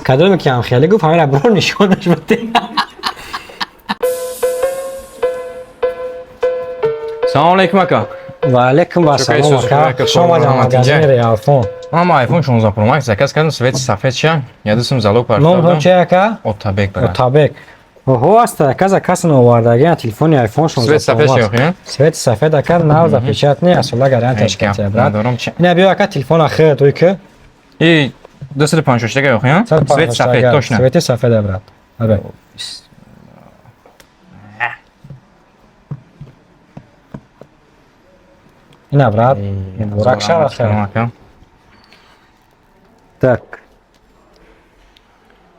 Кадоме ки ҳамхеле гуфт, ҳамера бро нишонаш бите. Салом алейкум, ака. Ва алейкум вассалом, ака. Хуш омадем магазини Реалфон. Ман iPhone 16 Pro Max заказ кардам, цвети сафед ша. Я дустум залог Номтон партофтам. чи, ака? Отабек, брат. Отабек. Оҳо, аста, ака, заказн овардаги телефони iPhone 16 Цвет сафед Pro Max. ша, охи? Цвети сафед, ака, нав запечатанный, асола гарантия Ҳеч гап шкатия, брат. надорам чи. Ина биё, ака, телефона хед уй ки. И 256 га, охи? Цвет сафед, точно. Цвети сафед, брат. Аре. Ина, брат. Муборак шава, хел. Ака. Так.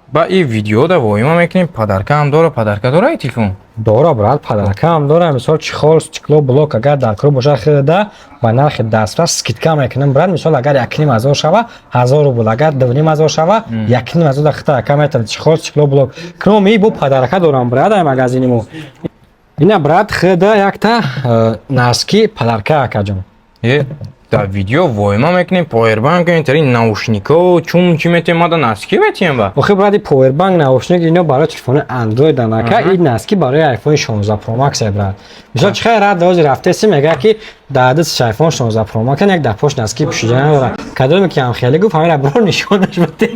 Ба и видео да воима мекунем, подарка ҳам дора, подарка дора и телефон? Дора, брат, подарка ҳам дора. Мисол, чехол, стекло, блок, агар дар кор боша, хида ба нархи дастрас скидка мекунем, брат. Мисол, агар 1,5 ҳазор шава, 1000 рубл, агар 2,5 ҳазор шава, 1,5 ҳазор да хита, ака, метавонед чехол, стекло, блок. Кроме бо подарка дорам, брат, ай магазини мо. Ина, брат, хида якта носки подарка, акаҷон. Е, дар видео воима мекунем, поwerbank, интери наушнико, чун чи метем, мада носки метем ба. Охи, брат, поwerbank, наушник ино барои телефони Android ан, ака, ин носки барои iPhone 16 Pro Max е, брат. Мисол, чи хай рад ҳозир рафтеси, мега ки дар дасташ iPhone 16 Pro Max, як дар пош носки пӯшида надора. Кадоме ки ҳамхеле гуфт, ҳамера бро нишонаш бите.